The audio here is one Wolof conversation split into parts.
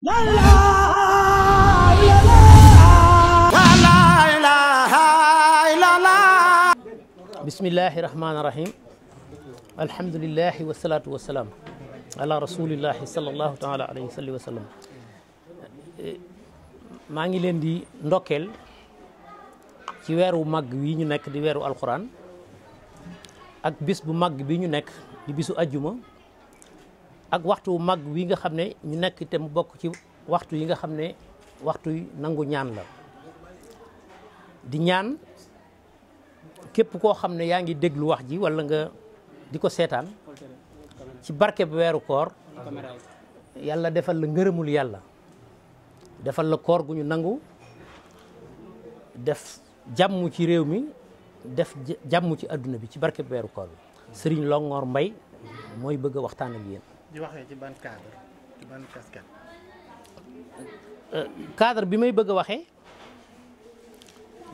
La ilaha illallah. La ilaha illallah. Bismillahi rahmani rahim. Alhamdulillahi wassalatu wassalam ala rasulillahi sallallahu taala alayhi wa sallam. maa ngi leen di ndokkeel ci weeru màgg wi ñu nekk di weeru alquran ak bis bu màgg bi ñu nekk di bisu ajjuma ak waxtu màgg wi nga xam ne ñu nekk te mu bokk ci waxtu yi nga xam ne waxtu yi nangu ñaan la di ñaan képp koo xam ne yaa ngi déglu wax ji walla nga di ko seetaan ci barke bu weeru koor yàlla defal la ngërëmul yàlla defal la koor gu ñu nangu def jàmm ci réew mi def jàmm ci adduna bi ci barke bu weeru koor bi Serigne Longhor Mbaye mooy bëgg a waxtaan ak yéen. di waxee ci ban cadre ci ban casquette. cadre bi may bëgg a waxee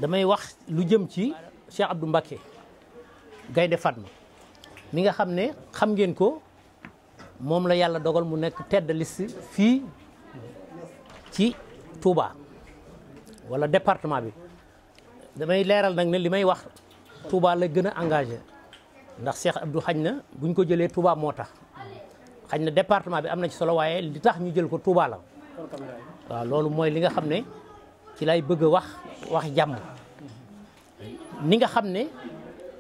damay wax lu jëm ci Cheikh Abdou Mbacké Gaynde Fatma mi nga xam ne xam ngeen ko moom la yàlla dogal mu nekk tête de liste fii ci Touba wala département bi damay leeral nag ne li may wax Touba la gën a engagé ndax Cheikh Abdou xañ na buñ ko jëlee Touba moo tax xañ na département bi am na ci solo waaye li tax ñu jël ko Touba la waaw loolu mooy li nga xam ne ci lay bëgg a wax jàmm ni nga xam ne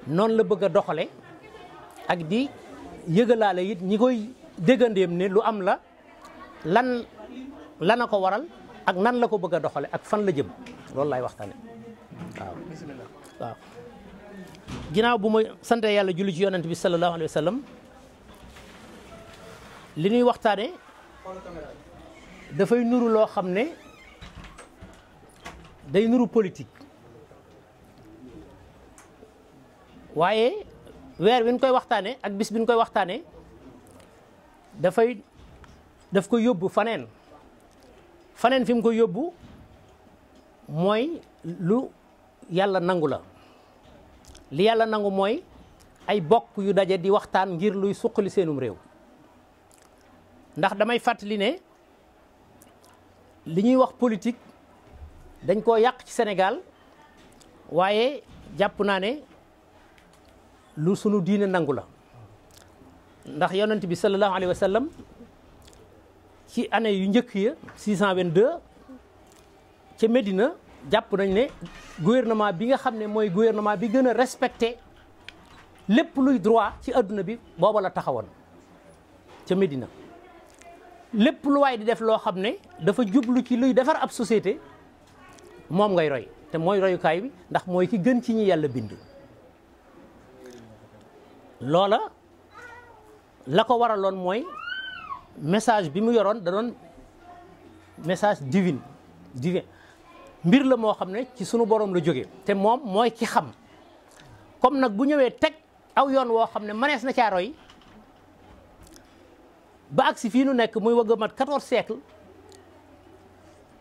noonu la bëgg a doxale ak di yëgalaale it ñi koy déggandeem ne lu am la lan a ko waral ak nan la ko bëgg a doxale ak fan la jëm loolu laay waxtaane waaw waaw ginnaaw bu ma sante yàlla julli ci yonent bi sallallahu alayhi wa sallam li ñuy waxtaane dafay nuru loo xam ne day nuru politique waaye weer wi ñu koy waxtaane ak bis bi ñu koy waxtaane daf ko yóbbu faneen fi mu ko yóbbu mooy lu yàlla nangu la li yàlla nangu mooy ay bokk yu daje di waxtaan ngir luy suqali seenum réew ndax damay fàttali ne li ñuy wax politique dañ koo yàq ci Sénégal waaye jàpp naa ne lu sunu diine nangu la ndax yonent bi sallallahu alayhi wa sallam ci année yu njëkk ya 622 ca Médina jàpp nañ ne gouvernement bi nga xam ne mooy gouvernement bi gën a respecté lépp luy droit ci adduna bi booba la taxawoon ca Médina lépp lu waay di def loo xam ne dafa jublu ci luy defar ab société moom ngay roy te mooy royukaay bi ndax mooy ki gën ci ñi yàlla bind loola la ko waraloon mooy message bi mu yoroon da doon message divin mbir la moo xam ne ci sunu borom la jóge te moom mooy ki xam comme nag bu ñëwee teg aw yoon woo xam ne manees na caa roy ba agsi fii nu nekk muy wëgg a mat 14 siècle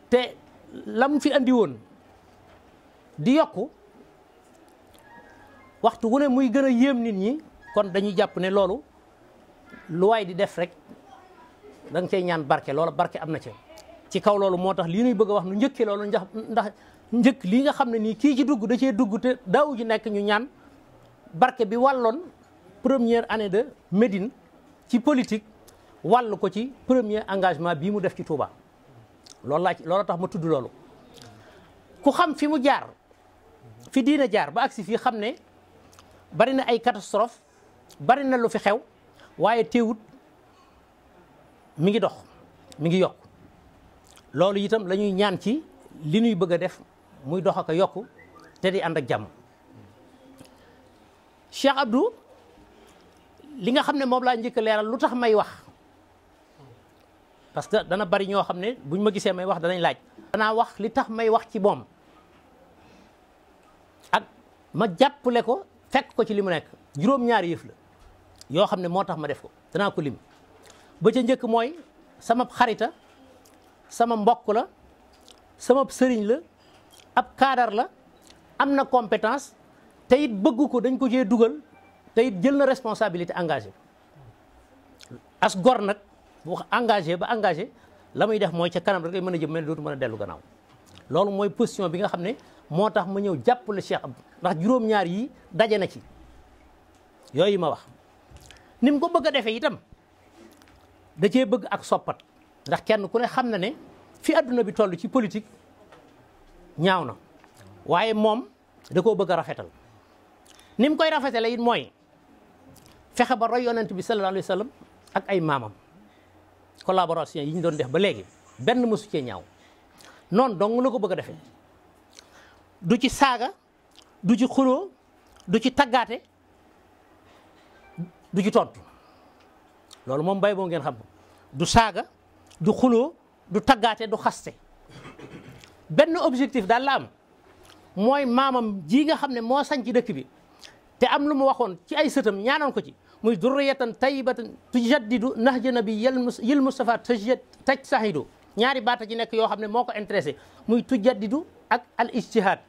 te lam fi andi woon di yokku waxtu wu ne muy gën a yéem nit ñi kon dañuy jàpp ne loolu lu waay di def rek da nga cay ñaan barke loola barke am na ca ci kaw loolu moo tax lii nuy bëgg a wax nu njëkkee loolu ndax njëkk lii nga xam ne nii kii ci dugg da cee dugg te daaw ji nekk ñu ñaan barke bi wàlloon première année de Médine ci politique wàll ko ci premier engagement bii mu def ci Touba loolu tax ma tudd loolu ku xam fi mu jaar fi diina jaar ba agsi fii xam ne bari na ay catastrophe bari na lu fi xew waaye teewut mi ngi dox mi ngi yokk loolu itam la ñuy ñaan ci li ñuy bëgg a def muy dox ak a yokk te di ànd ak jàmm Cheikh Abdou li nga xam ne moom laa njëkk a leeral lu tax may wax parce que dana bari ñoo xam ne buñ ma gisee may wax danañ laaj danaa wax li tax may wax ci moom ak ma jàppale ko fekk ko ci li mu nekk juróom-ñaari yëf la yoo xam ne moo tax ma def ko danaa ko lim ba ca njëkk mooy sama xarita sama mbokk la sama sëriñ la ab kaadar la am na compétence te it bëgg ko dañ ko cee dugal te it jël na responsabilité engagé as gor nag bu engagé ba engagé la muy def mooy ca kanam rek lay mën a jëm mais dootu mën a dellu gannaaw loolu mooy position bi nga xam ne moo tax ma ñëw jàppale Cheikh Abdou ndax juróom-ñaar yi daje na ci yooyu ma wax ni mu ko bëgg a defee itam da cee bëgg ak soppat ndax kenn ku ne xam na ne fi adduna bi toll ci politique ñaaw na waaye moom da koo bëgg a rafetal ni mu koy rafetale it mooy fexe ba roy yonent bi sallallahu alayhi wa sallam ak ay maamam collaboration yi ñu doon def ba léegi benn mësu cee ñaaw noonu dong la ko bëgg a defee du ci saaga du ci xuloo du ci taggaate du ci tontu loolu moom bay boo ngeen xam du saaga du xuloo du taggaate du xaste benn objectif daal la am mooy maamam ji nga xam ne moo sañ ci dëkk bi te am lu mu waxoon ci ay sëtam ñaanoon ko ci muy durriyatan tayyibatan tujaddidu nahja nabi yil Mustafa taj sahidu ñaari baata ci nekk yoo xam ne moo ko intéressé muy tujaddidu ak al ijtihad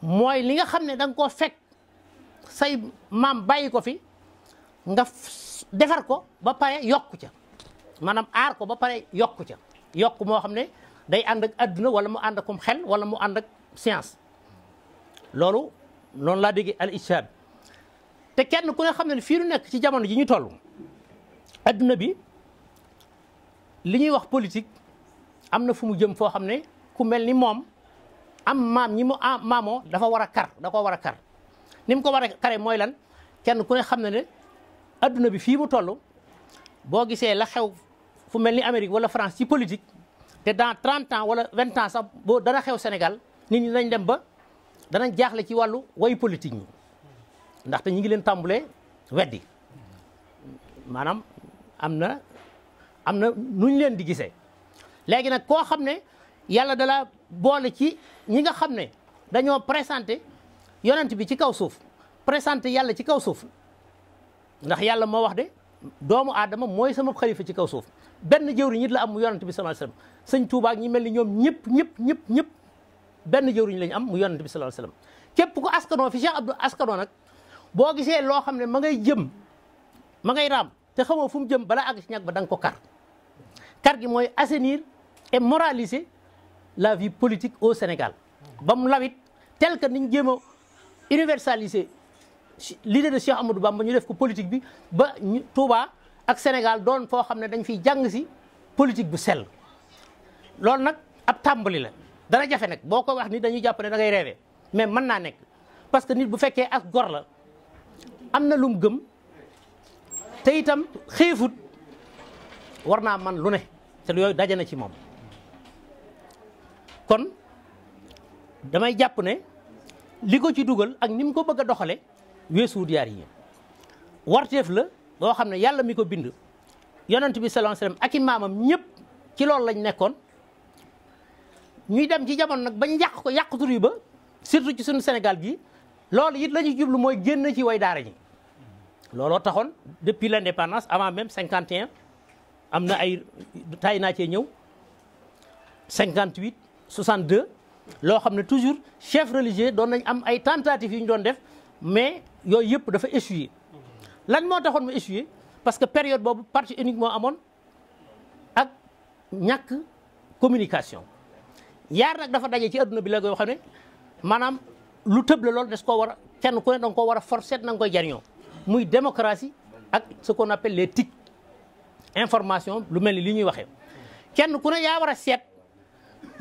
mooy li nga xam ne da nga koo fekk say maam bàyyi ko fi nga defar ko ba pare yokku ca maanaam aar ko ba pare yokku ca yokk moo xam ne day ànd ak adduna wala mu ànd ak xel wala mu ànd ak science loolu noonu laa déggee al ijtihad te kenn ku ne xam ne fii nu nekk ci jamono ji ñu toll adduna bi li ñuy wax politique am na fu mu jëm foo xam ne ku mel ni moom am maam ñi mu maamoo dafa war a kar da ko war a kar ni mu ko war a kare mooy lan kenn ku ne xam ne ne adduna bi fii mu toll boo gisee la xew fu mel ni Amérique wala France ci politique te dans 30 ans wala 20 ans sax boo dana xew Sénégal nit ñi dañ dem ba danañ jaaxle ci wàllu way politique ñi ndaxte ñi ngi leen tàmbulee weddi maanaam am na nuñ leen di gisee léegi nag koo xam ne yàlla dala boole ci ñi nga xam ne dañoo présenté yonent bi ci kaw suuf présenté yàlla ci kaw suuf ndax yàlla moo wax de doomu aadama mooy sama xalifa ci kaw suuf benn jëwriñ nit la am mu yonent bi sallallahu alayhi wasallam sëñ Tuubaa ak ñi mel ni ñoom ñëpp benn jëwriñ lañ am mu yonent bi sallallahu alayhi wasallam képp ku askanoo fi Cheikh Abdou askanoo nag boo gisee loo xam ne ma ngay raam te xamoo fu mu jëm balaa àgg si ñag ba da nga ko kar gi mooy assainir et moraliser la vie politique au Sénégal ba mu lawit tel que niñ jéem a universaliser l'idée de Cheikh Amadou Bamba ñu def ko politique bi ba Touba ak Sénégal doon foo xam ne dañ fiy jàng si politique bu sell loolu nag ab tàmbali la dana jafe nag boo ko wax ni dañuy jàpp ne da ngay rêver mais mën naa nekk parce que nit bu fekkee ak gor la am na lum gëm te itam xiifut war naa man lu ne te yooyu daje na ci moom kon damay jàpp ne li ko ci dugal ak ni mu ko bëgg a doxale weesuwut yaar yi warteef la boo xam ne yàlla mi ko bind yonent bi sallallahu alayhi wasallam ak i maamam ñëpp ci loolu lañ nekkoon ñuy dem ci jamono nag bañ yàq tur yi ba surtout ci suñu Sénégal gi loolu it la ñuy jublu mooy génn ci way daara ñi looloo taxoon depuis l'indépendance avant même 51 am na ay tay naa cee ñëw 58 62 loo xam ne toujours chef religieux doon nañ am ay tentatives yu ñu doon def mais yooyu yëpp dafa échoué lan moo taxoon mu échoué parce que période boobu parti unique moo amoon ak ñàkk communication yaar nag dafa daje ci adduna bi la yoo xam ne maanaam lu tëb la loolu des koo war a kenn ku ne danga koo war a forcer na nga koy jariñoo muy démocratie ak ce qu'on appelle les TIC information lu mel ni li ñuy waxee kenn ku ne yaa war a seet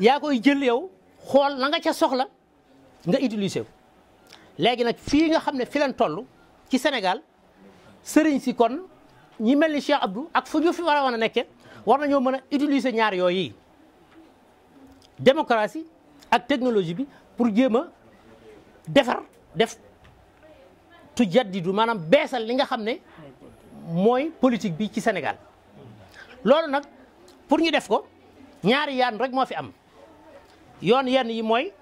yaa koy jël yow xool la nga ca soxla nga utiliser ko léegi nag fii nga xam ne fi leen toll ci Sénégal sëriñ si kon ñi mel ni Cheikh Abdou ak fu ñu fi war a nekke war nañoo mën a utiliser ñaar yooyu démocratie ak technologie bi pour jéem a def tujaddidu maanaam beesal li nga xam ne mooy politique bi ci Sénégal loolu nag pour ñu def ko ñaari yaan rek moo fi am yoon yenn yi mooy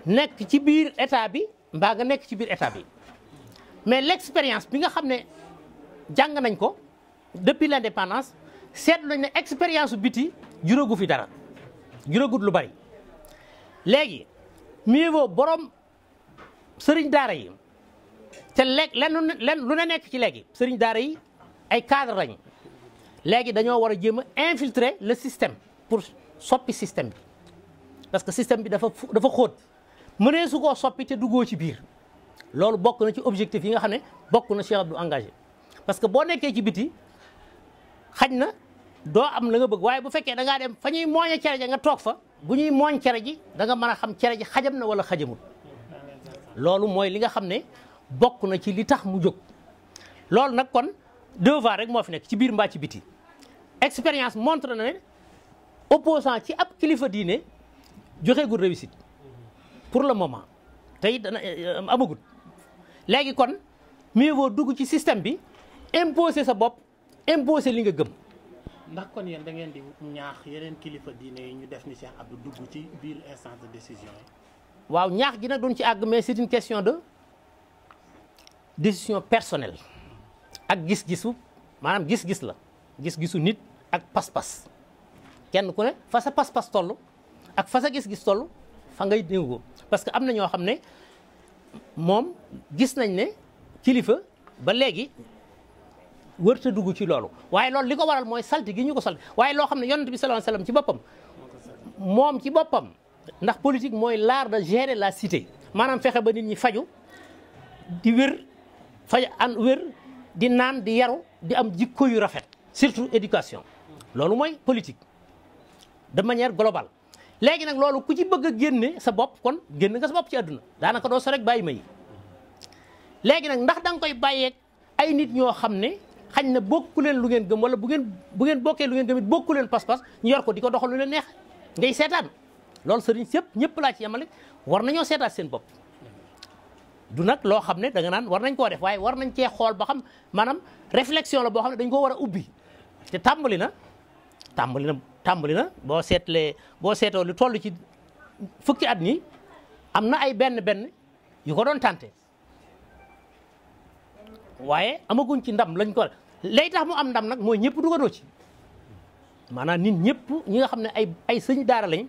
nekk ci biir état bi mbaa nga nekk ci biir état bi mais l'expérience bi nga xam ne jàng nañ ko depuis l'indépendance seetlu nañ ne expérience biti juróogu fi dara juróogut lu bari léegi mieux vaut borom sëriñ daara yi te lenn lu ne nekk ci léegi sëriñ daara yi ay cadre lañ léegi dañoo war a jéem a infiltrer le système pour soppi système bi parce que système bi dafa xóot mënee su koo soppi te duggoo ci biir loolu bokk na ci objectif yi nga xam ne bokk na Cheikh Abdou engagé parce que boo nekkee ci biti xaj na doo am la nga bëgg waaye bu fekkee da ngaa dem fa ñuy mooñe cere ja nga toog fa bu ñuy mooñ cere ji da nga mën a xam cere ji xajam na wala xajamul loolu mooy li nga xam ne bokk na ci li tax mu jóg loolu nag kon devoir rek moo fi nekk ci biir mbaa ci biti expérience montre na ne opposant ci ab kilifa diine joxeegul réussite pour le moment tey dana amagut léegi kon mieux vaut dugg ci système bi imposer sa bopp imposer li nga gëm. ndax kon yéen da ngeen di ñaax yeneen kilifa diine yi ñu def ni Cheikh Abdou dugg ci biir instance de décision yi. waaw ñaax gi nag duñ ci àgg mais c'est une question de décision personnelle ak gis-gisu maanaam gis-gis la gis-gisu nit ak pas-pas kenn ku ne fa sa pas-pas toll ak fa sa gis-gis toll fa ngay néewoo parce que am na ñoo xam ne moom gis nañ ne kilifa ba léegi wërta dugg ci loolu waaye loolu li ko waral mooy salti gi ñu ko salti waaye loo xam ne yonent bi sallallahu alayhi wasallam ci boppam moom ci boppam ndax politique mooy l'art de gérer la cité maanaam fexe ba nit ñi faju di wér wér di naan di yaru di am jikko yu rafet surtout éducation loolu mooy politique de manière globale léegi nag loolu ku ci bëgg a génne sa bopp kon génn nga sa bopp ci àdduna daanaka doo sa rek bàyyi ma yi léegi nag ndax da nga koy bàyyeeg ay nit ñoo xam ne xañ na bokku leen lu ngeen gëm wala bu ngeen bokkee lu ngeen gëm it bokku leen pas-pas ñu yor ko di ko doxal lu leen neex ngay seetaan loolu sëriñ si ñëpp laa ci yemale war nañoo seetaat seen bopp du nag loo xam ne da nga naan war nañ koo def waaye war nañ cee xool ba xam maanaam réflexion la boo xam ne dañ ko war a ubbi te tàmbali na boo seetoo lu toll ci fukki at nii am na ay benn yu ko doon tenté waaye amaguñ ci ndam lañ ko lay tax mu am ndam nag mooy ñëpp dugadoo ci maanaam nit ñëpp ñi nga xam ne ay sëñ daara lañ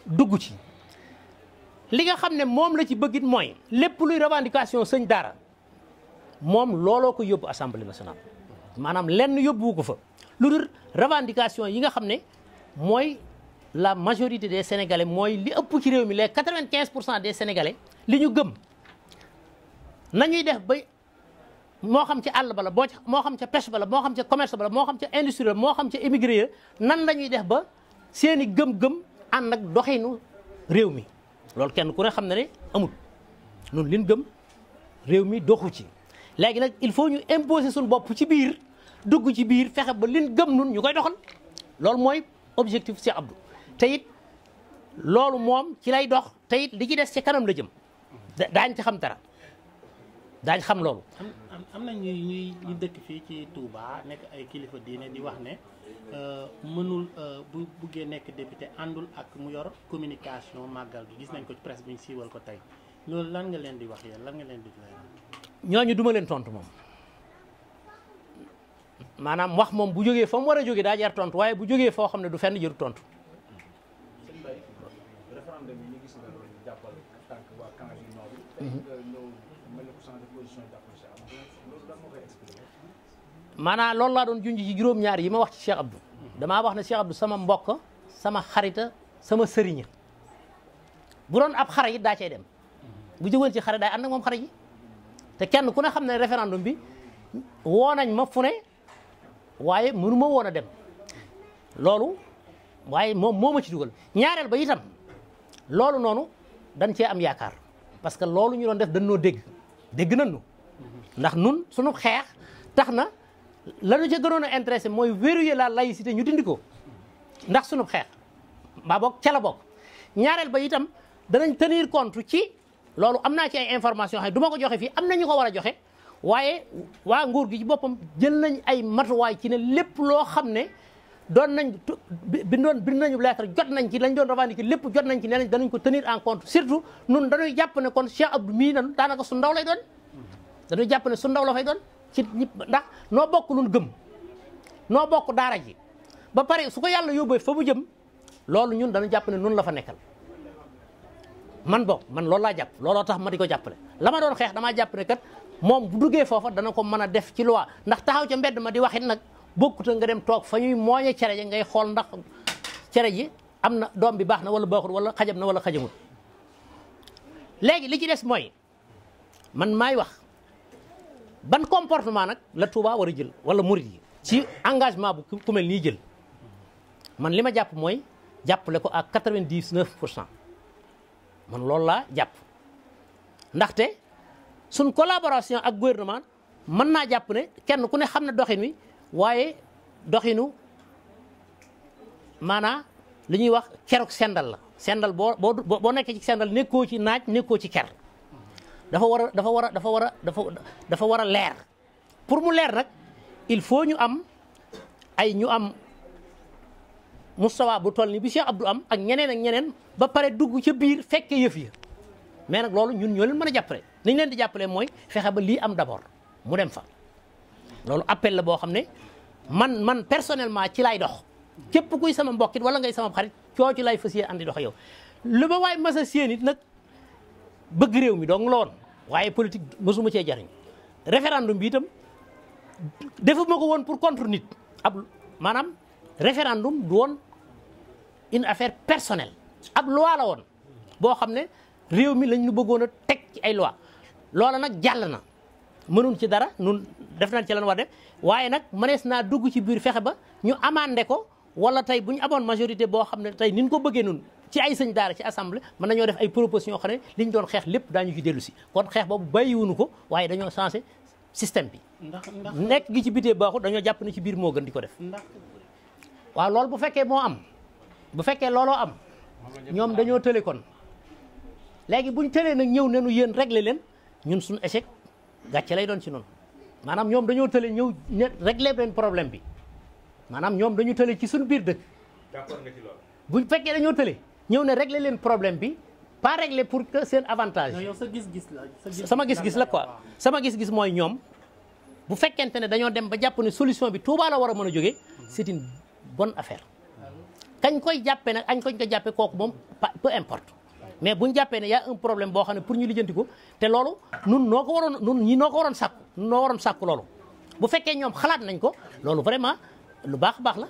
dugg ci li nga xam ne moom la ci bëggit mooy lépp luy revendication sëñ daara moom looloo ko yóbbu assemblée nationale maanaam lenn yóbbuwu ko fa lu dul revendication yi nga xam ne mooy la majorité des sénégalais mooy li ëpp ci réew mi les 95% des sénégalais li ñu gëm nañuy def ba moo xam ca àll ba la moo xam ca pêche ba la moo xam ca commerce ba la moo xam ca industrie la moo xam ca immigré ya nan la ñuy def ba seeni gëm-gëm ànd ak doxinu réew mi loolu kenn ku ne xam na ne amul nun liñ gëm réew mi doxu ci léegi nag il faut ñu imposer suñu bopp ci biir dugg ci biir fexe ba liñ gëm nun ñu koy doxal loolu mooy objectif Cheikh Abdou te it loolu moom ci lay dox te it li ci des ci kanam la jëm daañ ci xam dara daañ xam loolu. am na ñuy dëkk fii ci Touba nekk ay kilifa diine di wax ne mënul bu buggee nekk député àndul ak mu yor communication màggal gi gis nañ ko ci presse bi ñu siiwal ko tey loolu lan nga leen di wax yéen lan nga leen di ñooñu duma leen tontu moom maanaam wax moom bu jógee fa mu war a jógee daa jar tontu waaye bu jógee foo xam ne du fenn jëru tontu. maanaam loolu laa doon junj ci juróom-ñaar yi ma wax ci Cheikh Abdou damaa wax ne Cheikh Abdou sama mbokk sama xarita sama sëriña bu doon ab xare yi daa cay dem bu jógoon ci xare daay ànd ak moom xare yi te kenn ku ne xam ne référendum bi woo nañ ma fu ne waaye mënu ma woon a dem loolu waaye moom moo ma ci dugal ñaareel ba itam loolu noonu dañ cee am yaakaar parce que loolu ñu doon def dañ noo dégg nañu ndax nun suñu xeex tax na lañu ca gënoon a intéressé mooy verrouiller la laïcité ñu dindi ko ndax suñu xeex mbaa boog ca la bokk ñaareel ba itam danañ tenir compte ci loolu am naa ci ay information xam ne du ma ko joxe fii am na ñu ko war a joxe waaye waa nguur gi ci boppam jël nañ ay matuwaay ci ne lépp loo xam ne doon nañ bind nañu lettre jot nañ ci lañ doon revendiquer lépp jot nañ ci nee nañ danañ ko tenir en compte surtout nun dañuy jàpp ne kon Cheikh Abdou mii nan daanaka su ndaw lay doon dañuy jàpp ne su ndaw la fay doon ci ñëpp ndax noo bokk nun gëm noo bokk daara ji ba pare su ko yàlla yóbbee fa mu jëm loolu ñun dañu jàpp ne nun la fa nekkal man bokk man loolu laa jàpp looloo tax ma di ko jàppale la ma doon xeex damaa jàpp ne kat moom bu duggee foofa dana ko mën a def ci loi ndax taxaw ca mbedd ma di waxit nag bokkut nga dem toog fa ñuy mooñe cere ji ngay xool ndax cere ji am na doom bi baax na wala baaxul wala xajam na wala xajamul. léegi li ci des mooy man maay wax ban comportement nag la Touba war a jël wala murid yi ci engagement bu ku mel nii jël man li ma jàpp mooy jàppale ko à 99%. man loolu laa jàpp ndaxte suñ collaboration ak gouvernement mën naa jàpp ne kenn ku ne xam na doxin wi waaye doxinu maanaa li ñuy wax keruk sendal la sendal boo nekkee ci sendal nekkoo ci naaj nekkoo ci ker dafa war a leer pour mu leer nag il faut ñu am mustawa bu toll ni bi Cheikh Abdou am ak ñeneen ba pare dugg ca biir fekke yëf yi mais nag loolu ñun ñoo leen mën a jàppale ni ñu leen di jàppale mooy fexe ba lii am d'abord mu dem fa loolu appel la boo xam ne man personnellement ci lay dox képp kuy sama mbokkit wala ngay sama xarit coo ci lay fas yéene andi dox yow lu ba waay masa séen it nag bëgg réew mi dong la woon waaye politique mësuma cee jariñ référendum bi itam defuma ko woon pour contre nit maanaam référendum du woon une affaire personnelle ab loi la woon boo xam ne réew mi lañ ñu bëggoon a teg ci ay loi loola nag jàll na mënuñ ci dara nun def nañ ci lan war def waaye nag mënees naa dugg ci biir fexe ba ñu amandé ko wala tey bu ñu amoon majorité boo xam ne tey ni ñu ko bëggee nun ci ay sëñ daara ci assemblée mën nañoo def ay propositions yoo xam ne li ñu doon xeex lépp daañu ci dellu si kon xeex boobu bàyyiwuñu ko waaye dañoo changé système bi nekk gi ci bitee baaxul dañoo jàpp ne ci biir moo gën di ko def waaw loolu bu fekkee moo am bu fekkee looloo am ñoom dañoo tële kon léegi buñ tëlee nag ñëw nenu yéen réglé leen ñun suñu échec gàcce lay doon ci noonu maanaam ñoom dañoo tële ñëw réglé leen problème bi maanaam ñoom dañu tële ci suñu biir dëkk d'accord nga ci loolu buñ fekkee dañoo tële ñëw ne réglé leen problème bi pas réglé pour que seen avantage yow sa gis-gis la sama gis-gis la quoi sama gis-gis mooy ñoom bu fekkente ne dañoo dem ba jàpp ne solution bi Touba la war a mën a jógee c'est une bonne affaire kañ koy jàppee nag koñ ko jàppee kooku moom peu importe mais buñ jàppee ne y a un problème boo xam ne pour ñu lijjanti ko te loolu nun noo ko waroon sàkku loolu bu fekkee ñoom xalaat nañ ko loolu vraiment lu baax a baax la